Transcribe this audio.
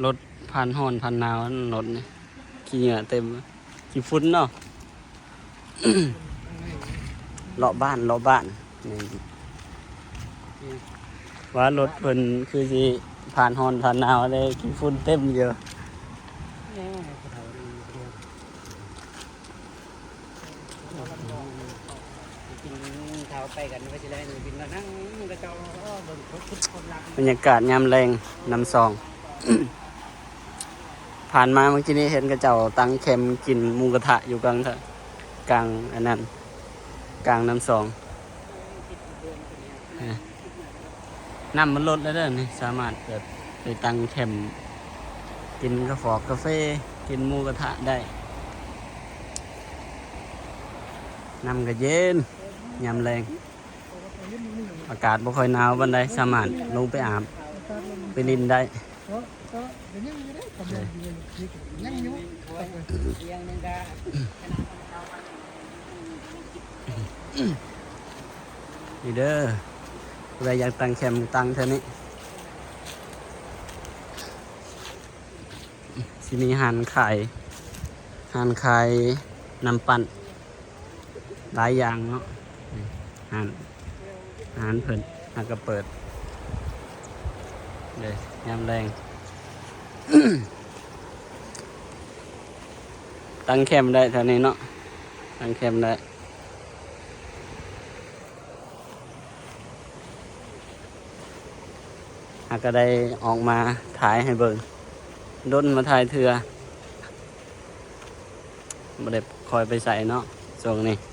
ລົດຜ່ານຮ້ອນຜ່ານໜາວ ລົດນີ້ຂີ້ເຫຍື້ອເຕັມ ຂີ້ຝຸ່ນເນາະ. ເລາະບ້ານ ເລາະບ້ານ ນີ້ ວ່າລົດເພິ່ນຄືຊິຜ່ານຮ້ອນຜ່ານໜາວເດ້ ຂີ້ຝຸ່ນເຕັມຢູ່. ບັນຍາກາດຍາມແລງນ້ຳຊອງ ຜ່ານມາເມື່ອກີ້ນີ້ເຫັນເຂົາເຈົ້າຕັ້ງແຄມກິນໝູກະທະຢູ່ກາງ ກາງອັນນັ້ນ ກາງນ້ຳຊອງ. ນ້ຳມັນລົດແລ້ວເດີ ນີ້ສາມາດແບບໄປຕັ້ງແຄມກິນກາຟອກກາເຟ ກິນໝູກະທະໄດ້. ນ້ຳກໍເຢັນຍາມແລງ ອາກາດບໍ່ຄ່ອຍໜາວປານໃດ ສາມາດລົງໄປອາບໄປຫຼິ້ນໄດ້. ນີ້ເດີ ຜູ້ໃດຢາກຕັ້ງແຄມຕັ້ງແຖວນີ້ ຊິມີຮ້ານຂາຍ ຮ້ານຂາຍນ້ຳປັ່ນ ຫຼາຍຢ່າງເນາະ. ນີ້ຮ້ານ ຮ້ານເພິ່ນຫາກະເປີດເດ້ຍາມແລງ ຕັ້ງແຄມໄດ້ແຖວນີ້ເນາະ ຕັ້ງແຄມໄດ້. ຫາກະໄດ້ອອກມາຖ່າຍໃຫ້ເບິ່ງ ດົນມາຖ່າຍເທື່ອ ບໍ່ໄດ້ຄ່ອຍໄປໃສເນາະຊ່ວງນີ້.